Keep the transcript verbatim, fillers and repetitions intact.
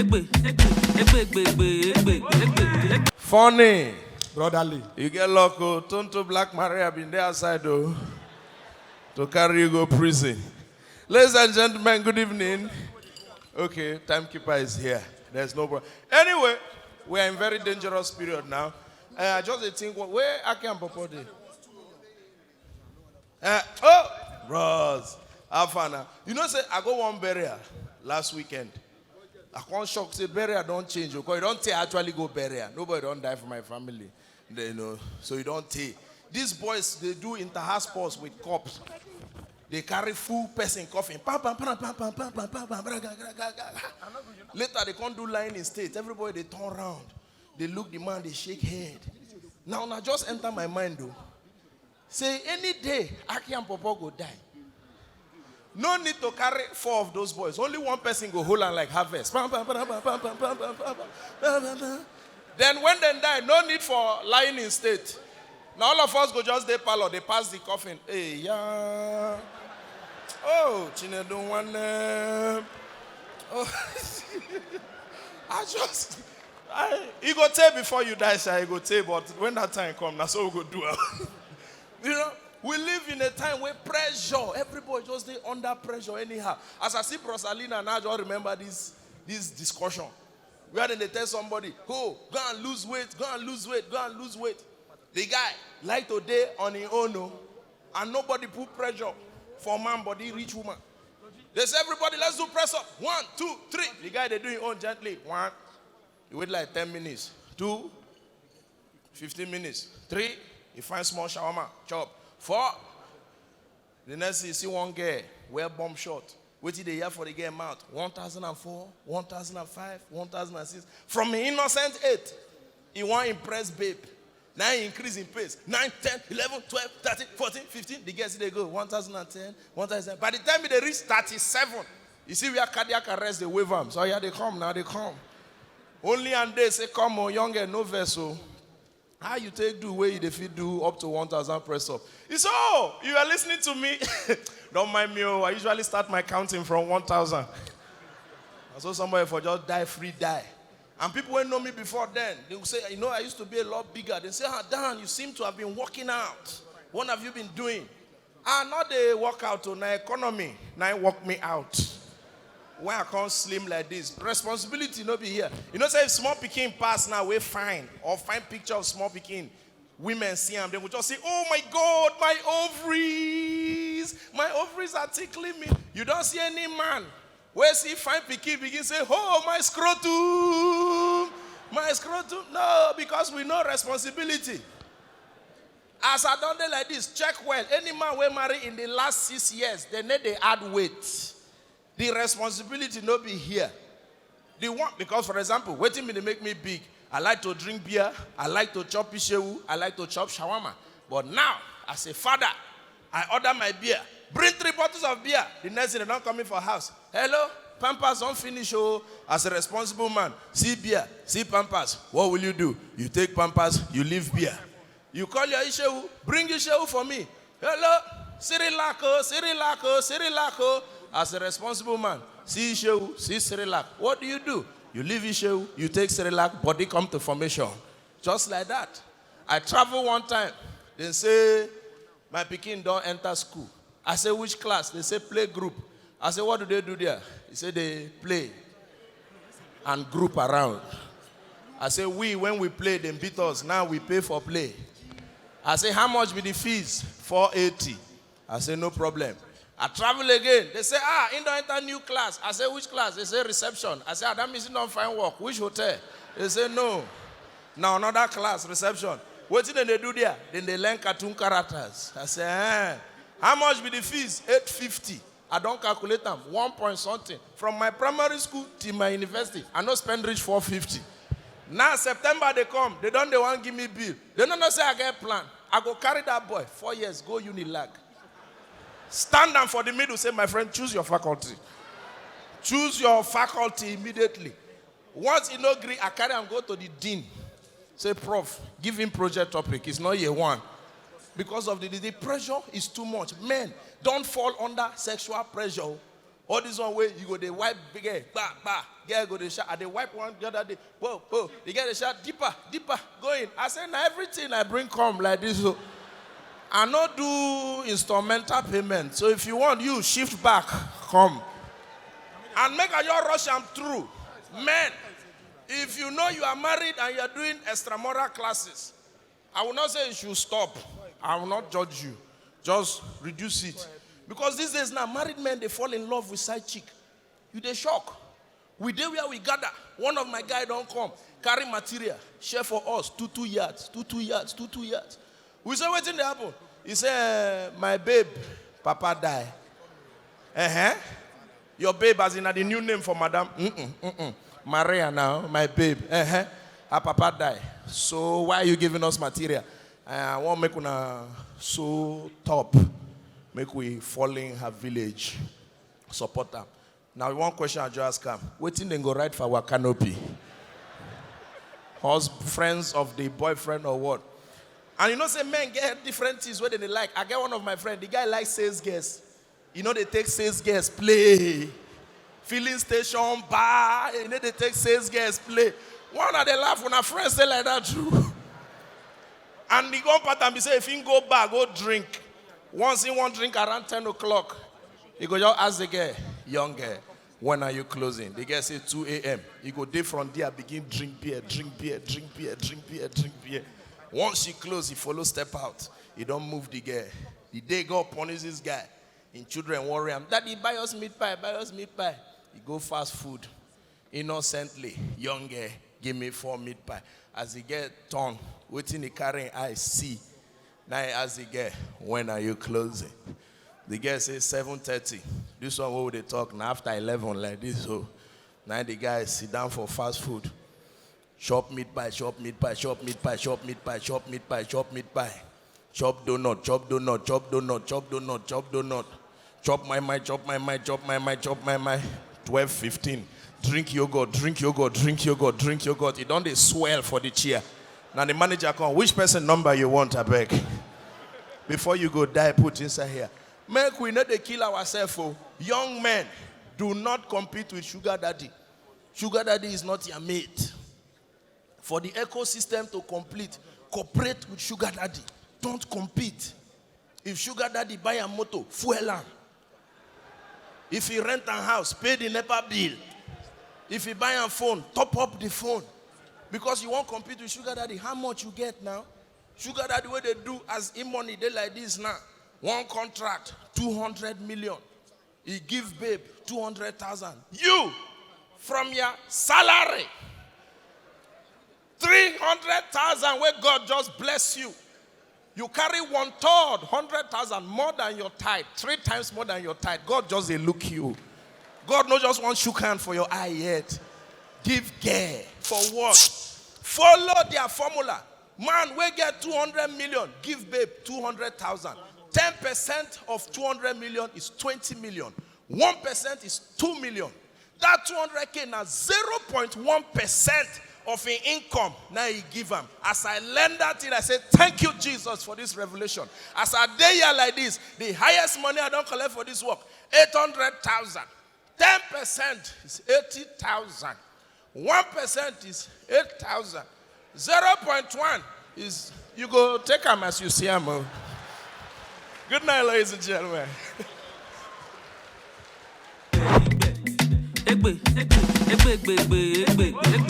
Egbe, egbe, egbe, egbe, egbe, egbe, egbe. Funny. Brotherly. You get luck, oh. Tonto Black Maria been there outside, though. To carry you go prison. Ladies and gentlemen, good evening. Okay, timekeeper is here. There's no problem. Anyway, we are in very dangerous period now. Uh, I just dey think, what, where Aki and Popo dey? Uh, oh, bros, how far now? You know, say I go one burial last weekend. I come shock, say burial don change, because you don tey actually go burial. Nobody don die for my family. They know, so you don tey. These boys, they do inter-house sports with cops. They carry full person coffin. Pam, pam, pam, pam, pam, pam, pam, pam, pam, bra, ga, ga, ga, ga, ga. Later, they come do line in state. Everybody, they turn round. They look the man, they shake head. Now, now just enter my mind, though. Say, any day, Aki and Popo go die. No need to carry four of those boys. Only one person go hold am like harvest. Pam, pam, pam, pam, pam, pam, pam, pam, pam, pam, pam, pam, pam. Then when dem die, no need for lying in state. Na all of us go just dey parlour, dey pass the coffin. Hey, yeah. Oh, Chinedu nwanne. Oh, I just, I, e go tey before you die, sha, e go tey, but when that time come, na so we go do am. You know, we live in a time where pressure, everybody just dey under pressure anyhow. As I see Bros Alina now, I just remember this, this discussion. Where dem dey tell somebody, oh, go and lose weight, go and lose weight, go and lose weight. The guy like to dey on him own, oh, and nobody put pressure for man body reach woman. They say, everybody, let's do press up. One, two, three. The guy dey do him own gently. One, you wait like ten minutes. Two, fifteen minutes. Three, you find small shawarma, chop. Four, the next thing you see one girl wear bomb short. Wetin dey hear for the girl mouth? One thousand and four, one thousand and five, one thousand and six. From him innocent eight, he wan impress babe. Now he increase in pace. Nine, ten, eleven, twelve, thirteen, fourteen, fifteen. The girl still dey go. One thousand and ten, one thousand. By the time he dey reach thirty-seven, you see where cardiac arrest dey wave am. So yeah, they come now, they come. Only and they say, come on, young girl, no vex o. How you take do wey you dey fit do up to one thousand press up? He say, oh, you are listening to me. Don't mind me, oh. I usually start my counting from one thousand. And so somebody for just die free die. And people wey know me before then, they will say, you know, I used to be a lot bigger. They say, ah, Dan, you seem to have been working out. What have you been doing? I no dey work out o, na economy na im work me out. When I come slim like this, responsibility no be here. You know say if small pikin pass now wey fine, or fine picture of small pikin, women see am, they go just say, oh my God, my ovaries, my ovaries are tickling me. You don see any man wey see fine pikin begin say, oh, my scrotum, my scrotum? No, because we know responsibility. As I don dey like this, check well. Any man wey marry in the last six years, they need dey add weight. The responsibility no be here. The one, because for example, wetin be dey make me big? I like to drink beer, I like to chop ishewu, I like to chop shawarma. But now, as a father, I order my beer. Bring three bottles of beer. The next thing, they don come in for house. Hello, Pampers don finish o. As a responsible man, see beer, see Pampers. What will you do? You take Pampers, you leave beer. You call your ishewu, bring ishewu for me. Hello, Cyrilac o, Cyrilac o, Cyrilac o. As a responsible man, see ishewu, see Cyrilac. What do you do? You leave ishewu, you take Cyrilac, body come to formation. Just like that. I travel one time. They say, my pikin don enter school. I say, which class? They say, play group. I say, what do they do there? He say, they play and group around. I say, we, when we play, dem beat us. Now we pay for play. I say, how much be the fees? Four eighty. I say, no problem. I travel again. They say, ah, he don enter new class. I say, which class? They say, reception. I say, ah, that means he don find work. Which hotel? They say, no. Now another class, reception. Wetin dem dey do there? Dem dey learn cartoon characters. I say, eh. How much be the fees? Eight fifty. I don calculate am, one point something. From my primary school till my university, I no spend reach four fifty. Now September dey come, they don dey wan give me bill. They no know say I get plan. I go carry that boy four years go Unilag. Stand am for the middle, say, my friend, choose your faculty. Choose your faculty immediately. Once he no gree, I carry am go to the dean. Say, prof, give him project topic. It's not year one. Because of the, the, the pressure is too much. Men, don't fall under sexual pressure. All this one wey you go dey wipe big girl, gba, gba. Girl go dey shout. I dey wipe one the other day. Whoa, whoa. The girl dey shout, "Deeper, deeper, go in." I say, "Na everything I bring come like this, so I no do instrumental payment. So if you want, you shift back, come." And make I just rush am through. Men, if you know you are married and you are doing extramural classes, I will not say you should stop. I will not judge you. Just reduce it. Because these days now, married men, they fall in love with side chick. You dey shock. We dey where we gather. One of my guy don come, carry material, share for us, two two yards, two two yards, two two yards. We say, "Wetin dey happen?" He say, "Eh, my babe, papa die." Uh-huh. Your babe, as in, na the new name for madam. Mm-mm, mm-mm. Maria now, my babe. Uh-huh. Her papa die. So why are you giving us material? Uh, I want make una so top. Make we fall in her village. Support them. Now, one question I just ask am. Wetin dem go write for our canopy? Hus-, friends of the boyfriend or what? And you know say men get different things wey dem dey like. I get one of my friend, the guy like sales girls. You know they take sales girls play. Filling station, bar, you know they take sales girls play. One of the laugh when our friends say like that too. And the one pattern be say if he go bar, go drink. Once he wan drink around ten o'clock, he go just ask the girl, "Young girl, when are you closing?" The girl say, "Two a.m." He go dey from there, begin drink beer, drink beer, drink beer, drink beer, drink beer. Once she close, he follow step out. He don move the girl. The day God punish this guy. Him children worry am. "Daddy, buy us meat pie, buy us meat pie." He go fast food. Innocently, "Young girl, give me four meat pie." As the girl turn, wetin he carry him eye see. Now he ask the girl, "When are you closing?" The girl say, "Seven thirty." This one wey we dey talk na after eleven like this. So now the guy sit down for fast food. Chop meat pie, chop meat pie, chop meat pie, chop meat pie, chop meat pie, chop meat pie. Chop donut, chop donut, chop donut, chop donut, chop donut. Chop my my, chop my my, chop my my, chop my my. Twelve fifteen. Drink yogurt, drink yogurt, drink yogurt, drink yogurt. It don dey swell for the chair. Now the manager come. "Which person number you want, abeg?" Before you go die, put inside here. Make we no dey kill ourselves, oh. Young men, do not compete with sugar daddy. Sugar daddy is not your mate. For the ecosystem to complete, cooperate with sugar daddy. Don't compete. If sugar daddy buy a motor, fuel am. If he rent a house, pay the NEPA bill. If he buy a phone, top up the phone. Because you wan compete with sugar daddy, how much you get now? Sugar daddy wey dey do as him money dey like this now. One contract, two hundred million. He give babe two hundred thousand. You, from your salary, three hundred thousand wey God just bless you, you carry one third, hundred thousand, more than your tithe, three times more than your tithe. God just dey look you. God no just wan shook hand for your eye yet. Give girl for what? Follow their formula. Man wey get two hundred million, give babe two hundred thousand. Ten percent of two hundred million is twenty million. One percent is two million. That two hundred K na zero point one percent of him income na he give am. As I learn that thing, I say, "Thank you, Jesus, for this revelation." As I dey here like this, the highest money I don collect for this work, eight hundred thousand. Ten percent is eighty thousand. One percent is eight thousand. Zero point one is, you go take am as you see am, oh. Good night, ladies and gentlemen. Egbe, egbe, egbe, egbe, egbe, egbe,